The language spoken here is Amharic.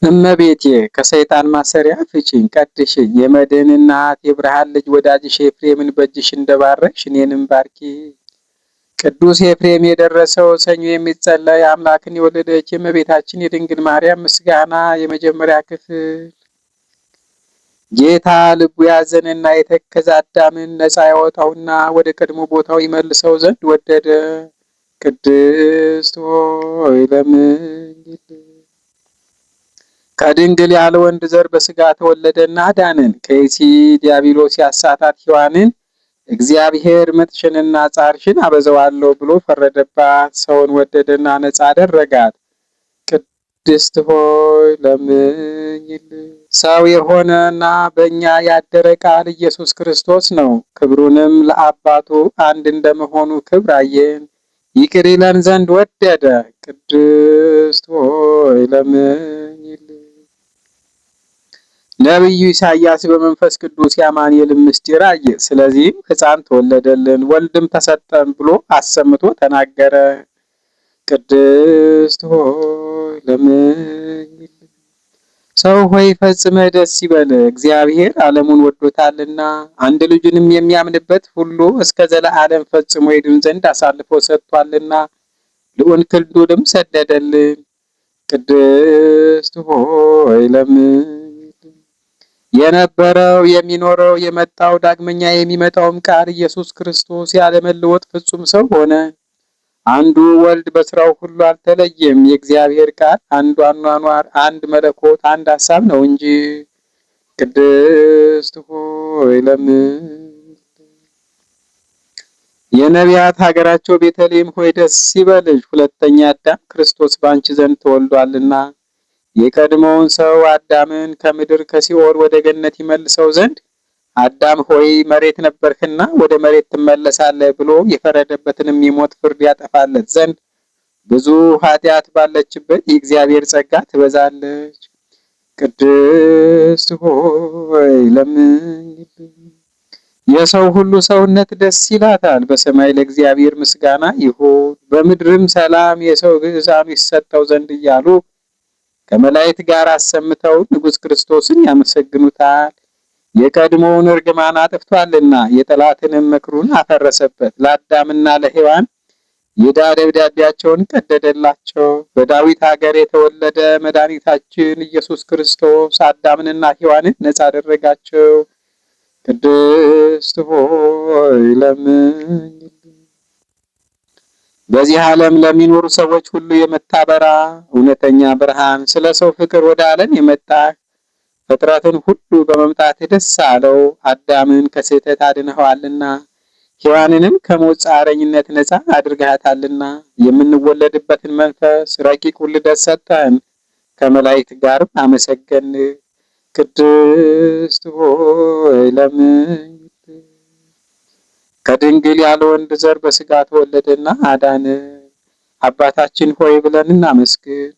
እመቤቴ ከሰይጣን ማሰሪያ ፍቺኝ፣ ቀድሽኝ። የመድህን እናት የብርሃን ልጅ ወዳጅሽ ኤፍሬምን በእጅሽ እንደባረክሽ እኔንም ባርኪ። ቅዱስ ኤፍሬም የደረሰው ሰኞ የሚጸለይ አምላክን የወለደች የእመቤታችን የድንግል ማርያም ምስጋና የመጀመሪያ ክፍል። ጌታ ልቡ ያዘነና የተከዘ አዳምን ነፃ ያወጣውና ወደ ቀድሞ ቦታው ይመልሰው ዘንድ ወደደ። ቅድስት ሆይ ለምኝልን። ከድንግል ያለ ወንድ ዘር በስጋ ተወለደና አዳነን። ከይሲ ዲያብሎስ ያሳታት ሔዋንን እግዚአብሔር ምጥሽንና ጻርሽን አበዛዋለሁ ብሎ ፈረደባት። ሰውን ወደደና ነፃ አደረጋት። ቅድስት ሆይ ለምኝልን። ሰው የሆነና በእኛ ያደረ ቃል ኢየሱስ ክርስቶስ ነው። ክብሩንም ለአባቱ አንድ እንደመሆኑ ክብር አየን። ይቅር ይለን ዘንድ ወደደ። ቅድስት ሆይ ለምኝልን። ነቢዩ ኢሳይያስ በመንፈስ ቅዱስ የአማኑኤልን ምስጢር አየ። ስለዚህም ሕፃን ተወለደልን ወልድም ተሰጠን ብሎ አሰምቶ ተናገረ። ቅድስት ሆይ ለምኝልን። ሰው ሆይ ፈጽመህ ደስ ይበል፣ እግዚአብሔር ዓለሙን ወዶታልና አንድ ልጁንም የሚያምንበት ሁሉ እስከ ዘለዓለም ፈጽሞ ይድን ዘንድ አሳልፎ ሰጥቷልና ልዑል ክንዱንም ሰደደልን። ቅድስት ሆይ ለምኝልን። የነበረው የሚኖረው የመጣው ዳግመኛ የሚመጣውም ቃል ኢየሱስ ክርስቶስ ያለመለወጥ ፍጹም ሰው ሆነ። አንዱ ወልድ በስራው ሁሉ አልተለየም። የእግዚአብሔር ቃል አንዱ አኗኗር፣ አንድ መለኮት፣ አንድ ሐሳብ ነው እንጂ። ቅድስት ሆይ ለምኝልን። የነቢያት ሀገራቸው ቤተልሔም ሆይ ደስ ይበልሽ፣ ሁለተኛ አዳም ክርስቶስ በአንቺ ዘንድ ተወልዷልና የቀድሞውን ሰው አዳምን ከምድር ከሲኦል ወደ ገነት ይመልሰው ዘንድ አዳም ሆይ መሬት ነበርህና ወደ መሬት ትመለሳለህ ብሎ የፈረደበትንም የሞት ፍርድ ያጠፋለት ዘንድ ብዙ ኃጢአት ባለችበት የእግዚአብሔር ጸጋ ትበዛለች። ቅድስት ሆይ ለምኝልን። የሰው ሁሉ ሰውነት ደስ ይላታል። በሰማይ ለእግዚአብሔር ምስጋና ይሁን፣ በምድርም ሰላም የሰው ግዕዛኑ ይሰጠው ዘንድ እያሉ ከመላእክት ጋር አሰምተው ንጉሥ ክርስቶስን ያመሰግኑታል። የቀድሞውን እርግማን አጥፍቷልና የጠላትንም ምክሩን አፈረሰበት። ለአዳምና ለሔዋን የዕዳ ደብዳቤያቸውን ቀደደላቸው። በዳዊት ሀገር የተወለደ መድኃኒታችን ኢየሱስ ክርስቶስ አዳምንና ሔዋንን ነፃ አደረጋቸው። ቅድስት ሆይ ለምኝልን። በዚህ ዓለም ለሚኖሩ ሰዎች ሁሉ የምታበራ እውነተኛ ብርሃን፣ ስለ ሰው ፍቅር ወደ ዓለም የመጣ ፍጥረትን ሁሉ በመምጣት ደስ አለው። አዳምን ከስህተት አድነኸዋልና ሔዋንንም ከሞት ጻረኝነት ነፃ አድርገሃታልና የምንወለድበትን መንፈስ ረቂቅ ልደት ሰጠን። ከመላእክት ጋርም አመሰገን። ቅድስት ሆይ ለምኝልን። ከድንግል ያለ ወንድ ዘር በስጋ ተወለደና አዳነን። አባታችን ሆይ ብለን እናመስግን።